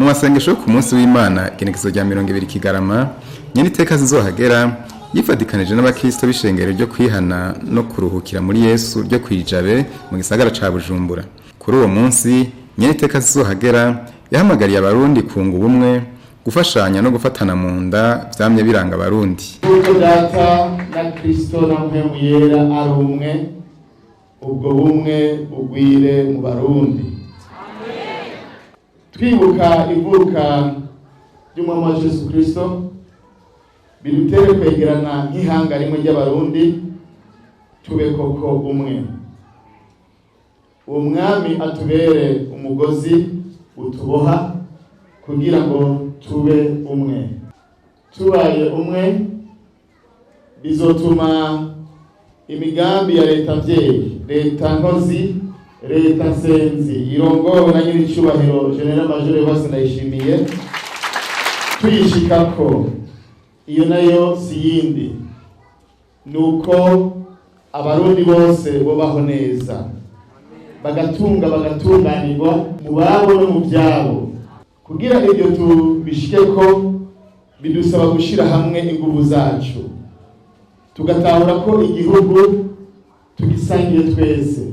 Mu masengesho yo ku munsi w'Imana igenekezo rya 20 Kigarama, nyeniteka zizohagera yifadikanije n'abakristo b'ishengero ryo kwihana no kuruhukira muri Yesu ryo kwijabe mu gisagara ca Bujumbura. Kuri uwo munsi nyeniteka zizohagera yahamagariye abarundi kunga ubumwe, gufashanya no gufatana mu nda vyamye biranga abarundi. Nk'uko Data na Kristo na Mpwemu Yera ari umwe, ubwo bumwe bugwire mu Barundi. Twibuka ivuka ry'Umwami wacu Yesu Kristo, bidutere kwegerana nk'ihanga rimwe ry'Abarundi, tube koko umwe. Uwo mwami atubere umugozi utuboha kugira ngo tube umwe. Tubaye umwe bizotuma imigambi ya leta mvyeyi, leta nkozi, leta nsenzi irongowe na nyiricubahiro General Major Evariste Ndayishimiye tuyishikako. Iyo nayo si yindi, nuko abarundi bose bobaho neza, bagatunga bagatunganirwa mu babo no mu byabo. Kugira ibyo tubishikeko bidusaba gushyira hamwe ingufu zacu, tugatahura ko igihugu tugisangiye twese,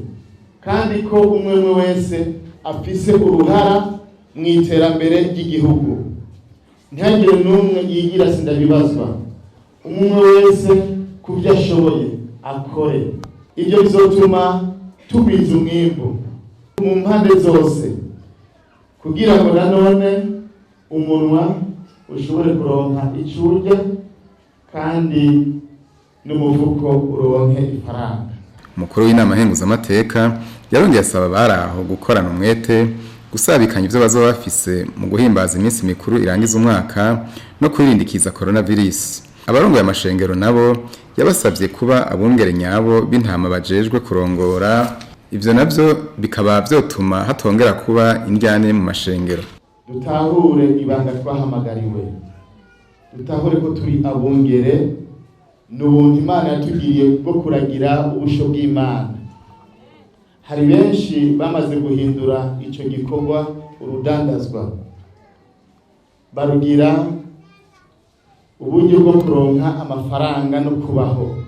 kandi ko umwe umwe wese afise uruhara mu iterambere ry'igihugu. Ntihagire n'umwe yigira sindabibazwa, umwe wese ku byo ashoboye akore. Ibyo bizotuma tugwiza umwimbu mu mpande zose, kugira ngo nanone umunwa ushobore kuronka ico urya kandi n'umufuko uronke ifaranga. Umukuru w'inama nkenguzamateka yarongeye asaba abari aho gukorana umwete, gusabikanya ivyo bazoba bafise mu guhimbaza iminsi mikuru irangiza umwaka no kwirindikiza coronavirus. Abarongoye amashengero nabo yabasavye kuba abungere nyabo b'intama bajejwe kurongora, ivyo navyo bikaba vyotuma hatongera kuba indyane mu mashengero. Dutahure ibanga twahamagariwe, dutahure ko turi abungere. Ni ubuntu Imana yatugiriye bwo kuragira ubusho bw'Imana. Hari benshi bamaze guhindura ico gikorwa urudandazwa, barugira uburyo bwo kuronka amafaranga no kubaho.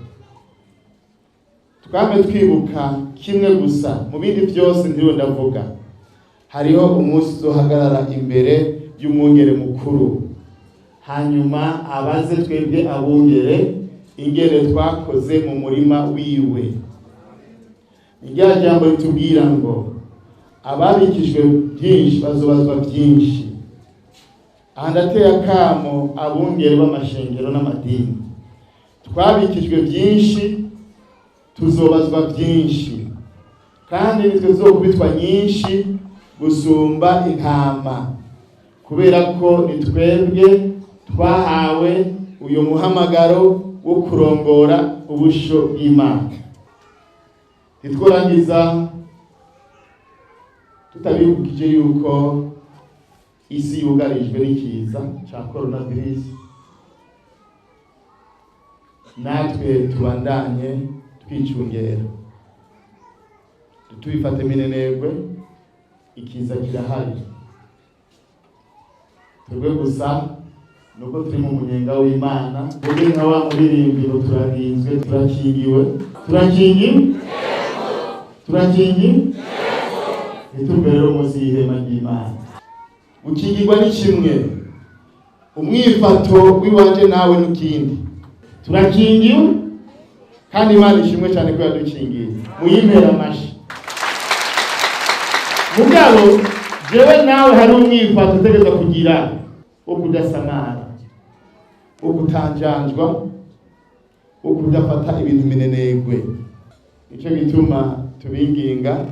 Twame twibuka kimwe gusa, mu bindi byose ntiriwe ndavuga, hariho umunsi uzohagarara imbere y'umwungere mukuru, hanyuma abaze twebwe abungere ingene twakoze mu murima wiwe. Rya jambo ritubwira ngo ababikijwe byinshi bazobazwa byinshi. Aha ndateye akamo abungere b'amashengero n'amadini, twabikijwe byinshi tuzobazwa byinshi, kandi nitwe tuzokubitwa nyinshi gusumba intama, kubera ko ni twebwe twahawe uyu muhamagaro wo kurongora ubusho bw'Imana. Ntitworangiza tutabibukije yuko isi yugarijwe n'ikiza cya coronavirus. Natwe tubandanye twicungera, tubifate minenegwe, ikiza kirahari. Twebwe gusa nuko turi mu munyenga w'Imana, uri nka wa muririmbi ngo turarinzwe, turakingiwe, turakingiwe, turakingiwe. Ntituve rero munsi y'ihema ry'Imana. Gukingirwa ni kimwe, umwifato w'iwanje nawe n'ikindi. Turakingiwe kandi Imana ishimwe cyane ko yadukingiye, muyimpera amashi. Mugabo jewe nawe hari umwifato utegerezwa kugira wo kudasamara, wo kutanjanjwa, wo kudafata ibintu minenegwe. Nico gituma tubinginga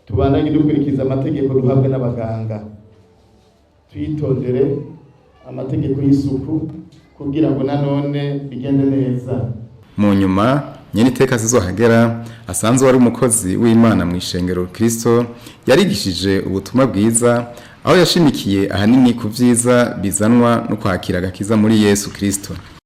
tubandanye dukurikiza amategeko duhabwa n'abaganga, twitondere amategeko y'isuku kugira ngo nanone bigende neza. Mu nyuma nyeniteka zizohagera asanzwe wari umukozi w'Imana mu ishengero Kristo yarigishije ubutumwa bwiza, aho yashimikiye ahanini ku vyiza bizanwa no kwakira agakiza muri Yesu Kristo.